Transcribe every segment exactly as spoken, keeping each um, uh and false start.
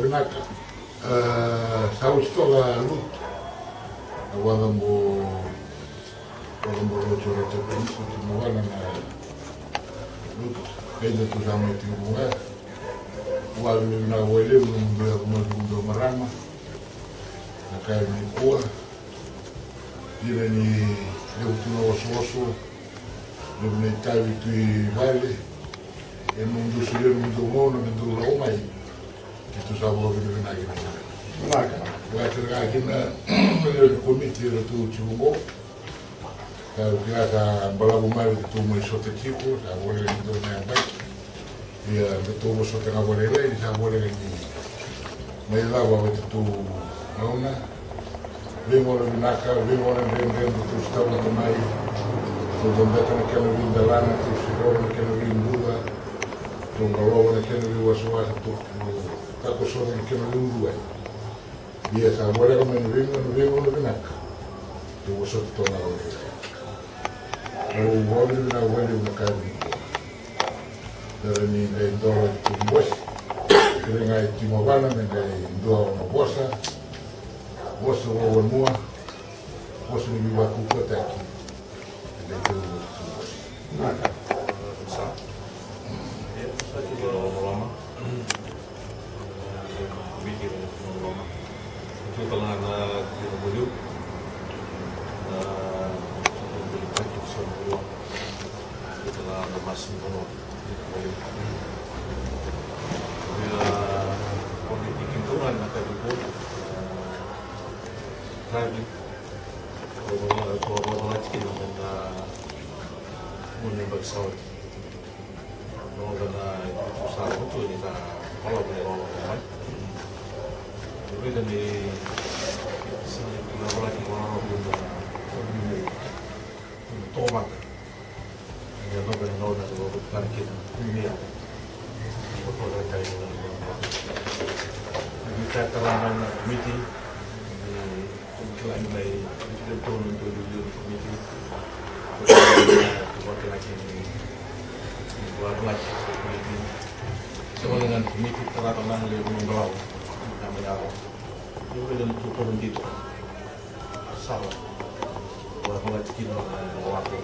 Naka. E, sa oti toka a lutu. A vakacabo, vakacabo oti o rau tiko, oti na vana na lutu. Kei na tu sa mai tiko ga. Vakavinavinaka vakalevu na mudu ya, mudu marama. Na ka e mai kua. Dina ni levu tu na osooso, levu na itavi tu i vale, e mudu sivia, mudu gauna me dou lako mai. Keitou sa vakavinavinaka kina. Vinaka. Vinaka tale ga kina na lewe ni komiti eratou tiko qo. Sa kila sa balavu mai, keitou mai sota tiko, sa voleka ni dua na yabaki. Ia, keitou vosota ga vakalailai, ni sa voleka ni mai cava vei keitou gauna. Veigauna vinaka, veigauna dredre, keitou sotava mada mai. Keitou cabeta na kena veidalana, keitou sirova na kena veibuca. Keitou galova na kena veiwasawasa, keitou takosova na kena veiuluwai. Ia sa voleka mai na veigauna, veigauna vinaka. Keitou vosota toka ga vakalailai. Au vakavinavinaka vakalevu na ka e vukea. Era ni qai dola tu bose. Kere ga e tu mavana me qai dua na vosa. Vosa vakavanua. Vosa ni veivakaukauwataki. E qai tu bose. Naka. Sa. Ia, sa tu loloma. Komiti ena loloma. Tu tale ga na komiti na voliu. Na komiti ni sa na voliu. Tu tale ga na masi ni voliu. Ia, komiti ki tu ga na ka vei keitou. Tavi. Ko vakavalati kina na gone baki sa oti. Noda na itutu sa lotu ni sa balavu ni loloma mai. Rita ni sa ni balavu ni loloma mai. Tomata. Ni noda na gauna ni lotu kana kina. Ni ya. Ni ko toka tale ni loloma. Ni ka tala na komiti. Ni Kila ni mai kila tonu ni dua na komiti. Kila ni mai kila ni komiti. Sa vale na komiti, tara na levu ni balavu. Na mai aro. Ni vale na tu tonu dito. Sala. Wa vale tikina na wako.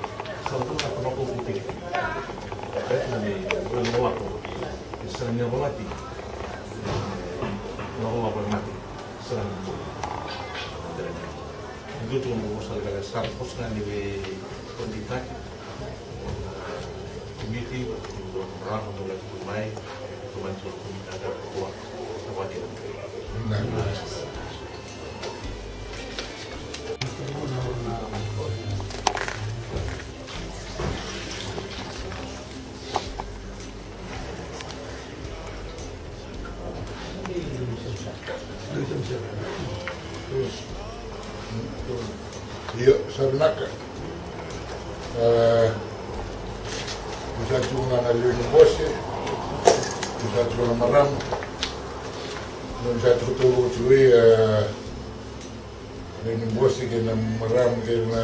Sala tu na kona ko kuti. Beta ni vale na wako. Sa ni vale ti. Na wako mati. Sa ni. Dua tiko na vosa lekaleka, sa vosa ga ni vei konditaki. Komiti, rafa mo laki tu mai, tu mai tu komiti na ka kua, na vati. Io, sa vinaka. E, ni sa tiko ga na lewe ni bose, ni sa tiko na marama, ni sa tiko tolu oti vei, e, lewe ni bose kei na marama kei na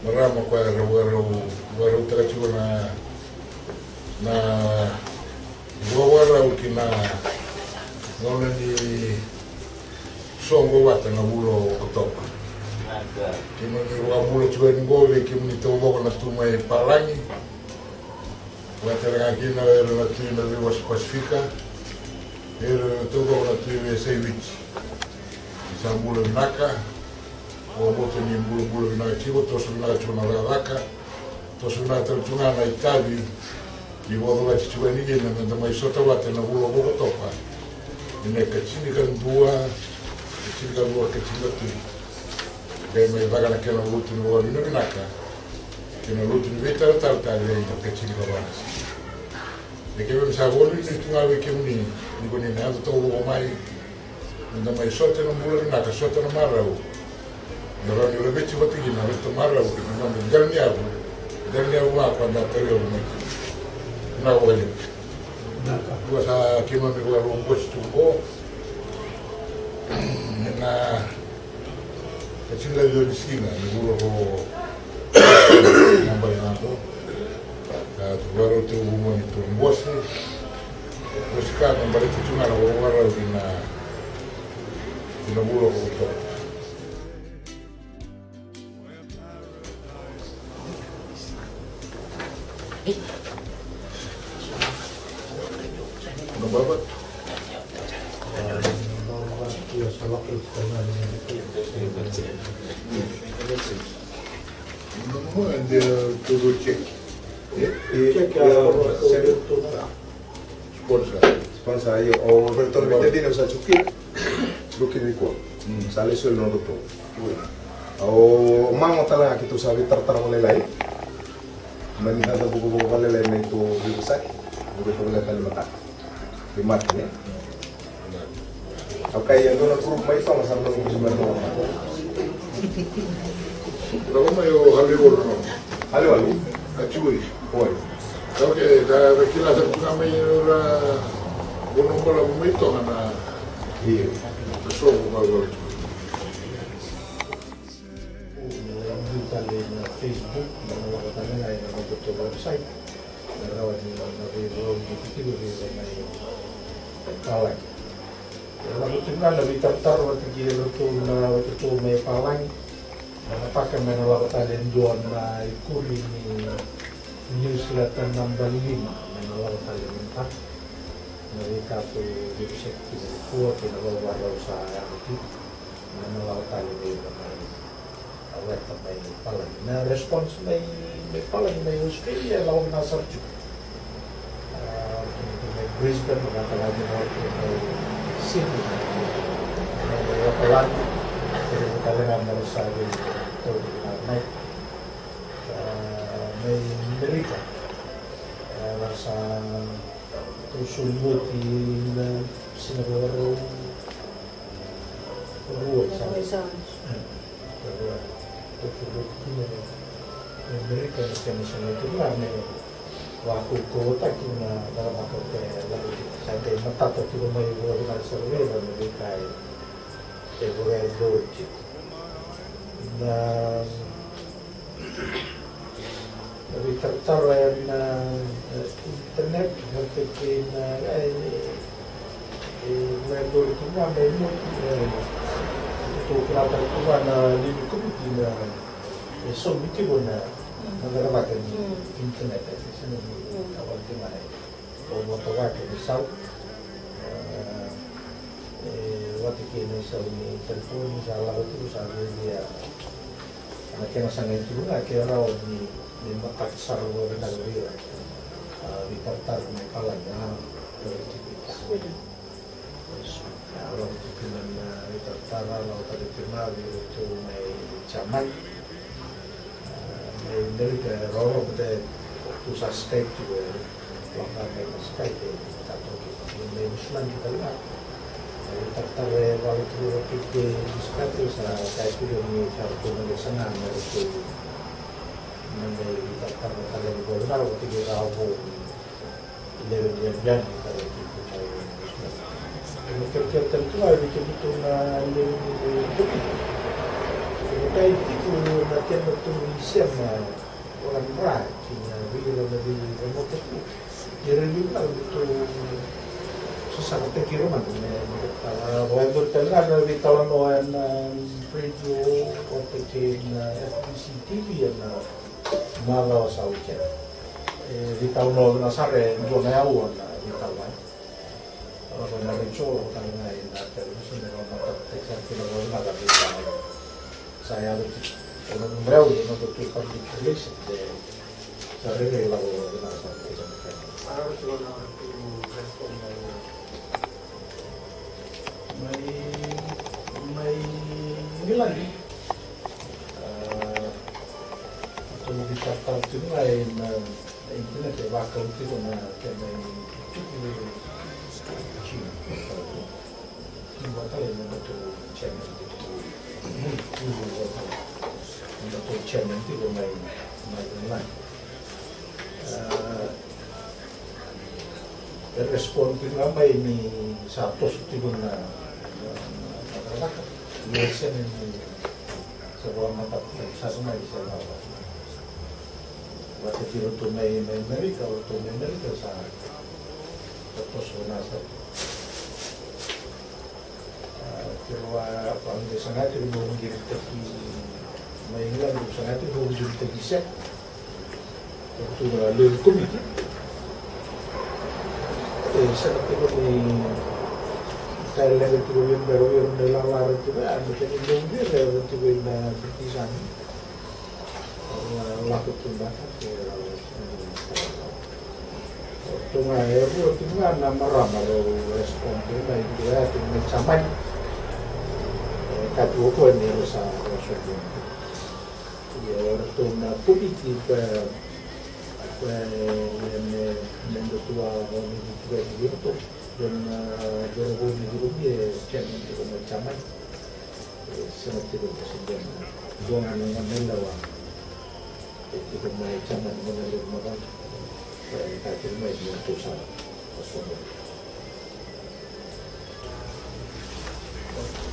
marama koya era vakarau, vakarautaka tiko na, na vakavakarau ki na gauna ni soqo vata na vula o Okotova. Kemuni vakabula tiko yani qo vei kemuni taucoko na tu mai Palagi. Vakatale ga kina era na tu ina veiwasa Pasifika. Era taucoko na tu i veiyasai Viti. Ni sa bula vinaka. Vakabauta ni bulabula vinaka tiko, toso vinaka tiko na cakacaka. Toso vinaka tale tu ga na itavi ni vakacavati tiko yani kina meda mai sota vata ena vula o Okotova. Ena ikatinikadua, ikatinikadua, ikatinikatolu. Qai mai caka na kena lotu ni vakavinavinaka kei na lotu ni veitaratara tale ena ikatinikava na siga. Ia kevaka me sa vakanuinui tu ga vei kemuni ni ko ni na yaco taucoko mai, meda mai sota ena bula vinaka, sota na marau. Na rawa ni laveti vata kina na reta marau kei na noda dela ni yavu. Dela ni yavu ga koya da tauri yavu mai kina. Vinaka vakalevu. Dua sa keimami vakarau bosi tu qo. Ena ikatinikarua ni siga ni vula ko Nabaiqu. Sa tu vakarau tiko vua ni tu bose. Bose ka me baleta tu ga na vakarau ni Check. Check. Sponsor. Sponsor, io. O Roberto Vitadini, o sa tukuna. Looking record. Sa lesu e lodo tu. O mago tale ga keitou sa veitaratara vakalailai. Mai ni caka vukavuka vakalailai mai tu veivosaki. Vuka tu vakalailai tale mataka. Vei Mati, ne? Au kaya e dua na group mai Toga sa dua na group mai Toga. Lako mai o Halewalu. Halewalu? A tiko i. Oi. Ka, okay, ka, ka kila sa tu ga mai era. Bono balavu mai Toga na. Io. Na soqo balavu. Io, na biu tale na Facebook, na lako tale ga ena noda website. Na rawa ni na veivalu ni tiko vei ira mai Palagi. E lako tiko ga na veitaratara vata kei iratou na wekatou mai Palagi. Na mataka me na lako tale e dua na ikuri ni newsletter naba lima me na lako tale e mataka. Na veika tou veivosaki tiko nikua kei na vakavakarau sa yaco tiko. Me na lako tale vei ira mai, a weta mai Palagi. Na response mai, mai Palagi, mai Australia, e lako vinaka sara tiko. A, kina tu mai Brisbane, na vakatalaki na watu mai Sydney. Mai Auckland, kei na tale ga na rasa vei tau vinaka mai. A, mai Amerika, a, rasa tau soli oti na sina vakarau. Rua sa. Rua sa. E, rua. Toki rua kina na Amerika na kena sega tu ga me vakaukauwataki na cakacaka e lako tiko. Sa qai matata tiko mai vakavinaka sara vei ira na veika e vakayacori tiko. Na Na veitaratara ena, e, internet, vata kei na, e, e, vakayacori tu ga mai muri, e, tou kila tale tu ga na liu ni komiti na, e, saumi tiko na, na cakacaka ni internet, e, sega ni, e, a vale tu ga na, e, o motoka kei na isau. E, e, vata kei na isau ni telefoni sa lako tiko sa viavia. Na kena sa qai tiko ga ke rawa ni, ni matata sara vakavinaka vei ira. A, veitaratara mai Palagi, a, tiko i Palagi. A, lako tiko kina na veitaratara, lako tale tiko ga vei iratou mai Jamani. Mai Amerika e roro, baleta tu sa Skype tiko, e lako mai na Skype, e tatou kina mai Niusiladi tale ga. Mai taratara e vale tiko vata kei Skype, sa kaya tiko ni sa ratou na qai saga me ratou na qai taratara tale ga vata kei Ravoui. Levu ni yavu yani ka lai tiko mai. Ena kerekere tale tu ga vei kemudou na lewe ni komiti. Ena kai tiko na kena tu ni sema, ora mra ki na vei ira na vei na moto tu. Ira ni na tu sasagataki ira mada me, me, a, vakayacori tale ga na veitalanoa ena radio, vata kei na F B C T V ena macawa sa oti. E veitalanoa vinaka sara e dua na aua na veitalanoa. Lako ena retio, lako tale ga ena television, e lako matata sara kina vakavinaka na veitalanoa. Sa yaco tiko. Ena nodrau, ena nodratou public relations, e sa rairai lako vinaka sara kina. Mai, mai Igiladi. A, ratou veitaratara tiko ga ena, a, internet, e vakau tiko na kena itukutuku. Tiko vata na nodratou channel tiko. Tiko vata na nodratou channel tiko mai, mai Igiladi. A, e respond tiko ga mai ni sa toso tiko na, na, na cakacaka. Ia e sega ni sa vakamatata sara mai se na vata kei ratou mai, mai Amerika, ratou mai Amerika sa, sa toso na sa. A, keirau a, a, qai saga tiko meu qirita ki, mai Igiladi, au saga tiko meu qirita ki Seko. Tu na lewe ni komiti. E sega tiko ni ka e leqa tiko vei bera vei ira na ilakolako tiko ya, me sega ni dau vei ira tiko ina British Army. Lako tu beka ke tu ga e rua tiko ga na marama rau respond tiko mai, tiko ya tiko mai Jamani. E ka tiko koya ni ra sa rau soqoni. Ia o ratou na komiti koya koya e me me dua tu a vakanuinui tiko yani vei iratou. Dua na dua na vakanuinui tiko e kena tiko mai Jamani. E sega tiko na se dua na dua ga na gone yalewa e tiko mai Jamani, gone yalewa macala. E ka tiko mai ni ratou sa soqoni.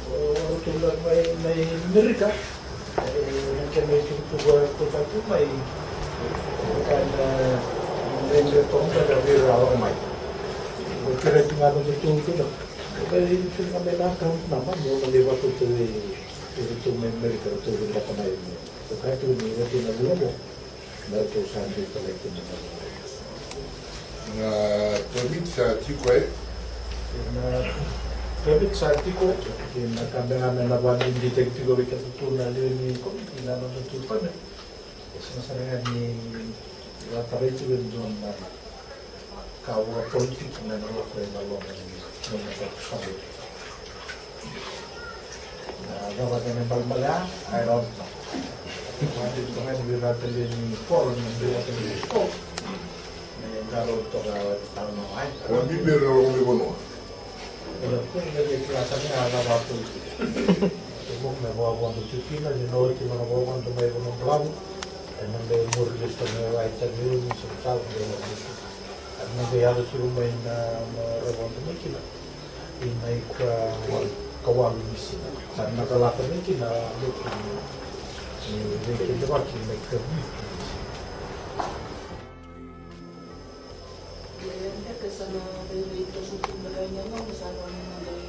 O ratou mai mai Amerika, e na kena itukutuku e kauta tu mai ka na dredre toka beka vei ira a lako mai. O kere tu ga na ratou tu na ka e tu ga mai na ka na mani o na lai vakauta vei iratou mai Amerika, ratou vinakata mai. O ka tu ni ratou na vula vou. Na ratou sa dui talai kina na vula. Na permit sa tiko e? Na permit sa tiko e, kei na ka beka me na vakadiditaki tiko vei keda tu na lewe ni komiti na noda tu permit. E sega sara ga ni vakatarai tiko e dua na ka vakapolitiki na lako e na loma ni nona ka kusala. Na cava kena balebale a, I don't know. Vakabibi toka ni vei rata le ni koro, na vei rata le ni koro. Me qalo toka tau na wai. Vakabibi era rogo mai vanua. Era kuri na vei kila tani a cava a kuri. E moku me vakavodo tu kina, ni na oti mana vakavodo mai vanua balavu. E na me muri lesu tani me wai tani uru, ni sa kusau, ni sa kusau. A na qai yaco tiko mai na, na rau vodo mai kina. Ina ika walu, ka walu ni siga. Sa na ka lako mai kina a lotu ni, ni veikidavaki na ika vitu ni siga. Ia, ia beka sa na veivei toso tu beka e na gauna sa na qai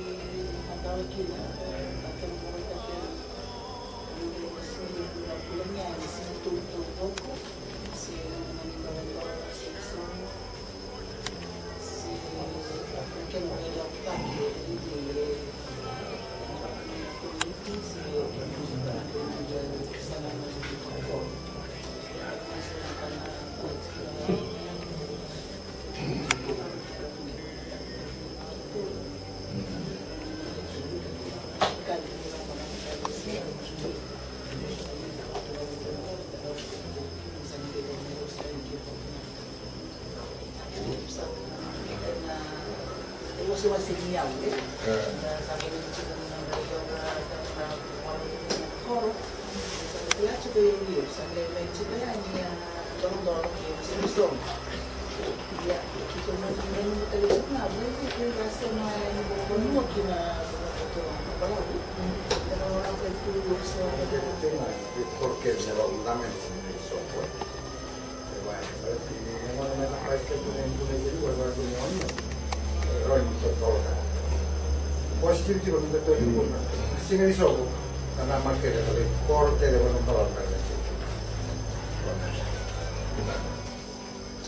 matau kina, e, na kena marautaki na qai sega ni bula ni siga toutou voko, se na ni bula ni siga sogo.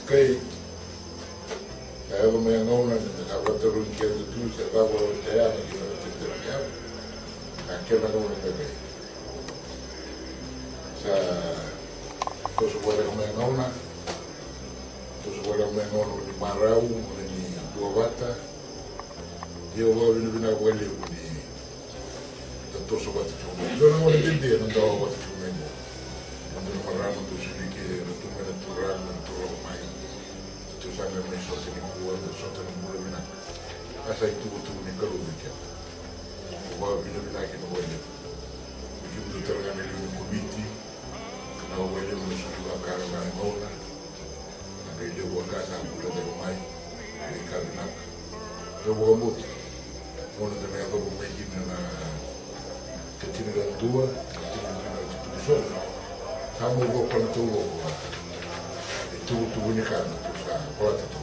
Kai, ka yaco mai a gauna ni da ka vatarogi keda tu se cava o Taiana ki na vatarogi keda. Ka kena gauna ka kai. Sa toso voleka mai gauna, toso voleka mai gauna ni marau, ni duavata. Ia au vakavinavinaka vakalevu ni da toso vata tiko mai. Dua na gauna dede na da vata tiko mai qo. Na dua na marama dau soli ke, na tu mai na turaga, na turaga mai. Tou sa qai mai sota nikua, da sota na bula vinaka. A sa ituvatuva ni Kalou vei keda. Au vakavinavinaka kina vakalevu. Vei kemudou tale ga na lewe ni komiti, na vakalevu na sucu vakara na gauna. Na qai levu vaka sa bula tale mai. Veika vinaka. Au vakabauta. Gauna da na yacova mai kina na ka tinikadua, ka tinikadua na tiko sobu. Sa mo voko na taucoko. E tuvatuva ni ka na tu sa kolata tu.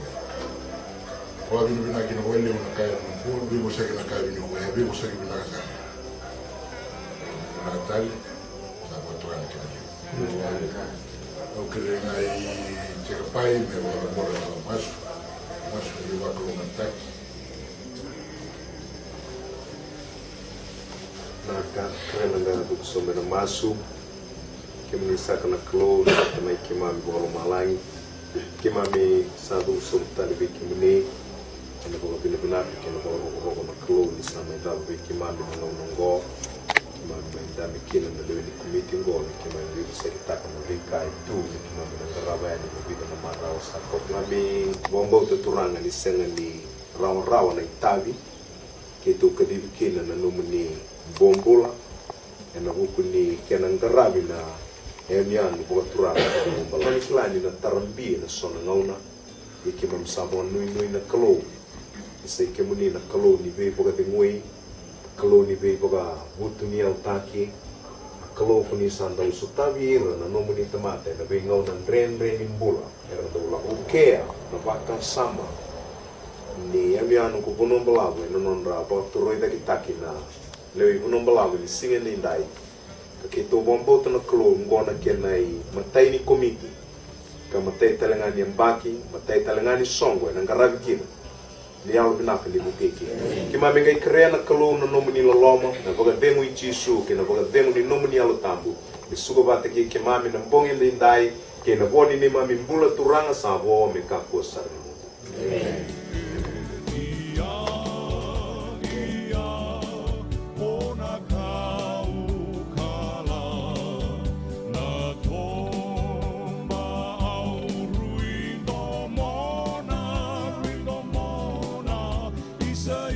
Vakavinavinaka kina vakalevu na ka e na vua, veivosaki na ka e vei koya, veivosaki vinaka sara. Vinaka tale, sa vakatoka na kena levu. Au kerei ga i Pai me vakamora na masu, masu ni vakalougatataki. Na ka, kere na ka tuku sobu ena masu. Kemuni saka na Kalou, na Tamai keimami vakalomalagi. Keimami sa cuva sobu tale vei kemuni ena vakavinavinaka kei na vakarokoroko na Kalou ni sa mai cava vei keimami na gauna oqo. Keimami mai dabe kina na lewe ni komiti oqo, ni keimami veivosakitaka na veika e tu, ni keimami na qarava yani na vica na marau sa koto. Keimami vakabauta, Turaga, ni sega ni rawarawa na itavi keitou kacivi kina na nomuni bobula ena vuku ni kena qaravi na yanuyanu vakaturaga. Keimami kila ni na tarabi ena so na gauna. Ia keimami sa vakanuinui na Kalou ni sa i kemuni na Kalou ni veivakacegui, na Kalou ni veivakavutuniyautaki, na Kalou ko ni sa dau sotavi ira na nomuni tamata ena veigauna dredre ni bula era dau lako. Vukea na vakasama ni yanuyanu ko Vanua Balavu ena nodra vakatorocaketaki na lewe i Vanua Balavu ena siga nidai. Ka keitou vakabauta na Kalou, oqo na kena imatai ni komiti, ka matai tale ga ni yabaki, matai tale ga ni soqo ena qaravi kina. Ni yalovinaka ni vukei kina. Keimami qai kerea na Kalou na nomuni loloma, na vakacegu i Jisu kei na vakacegu ni nomuni Yalo Tabu, me suka vata kei keimami na bogi edaidai kei na vo ni neimami bula, Turaga, sa vo me kakua sara ni mudu. Emeni. Ia, ia, o na kaukala na toba, au rui domona, rui domona, isa i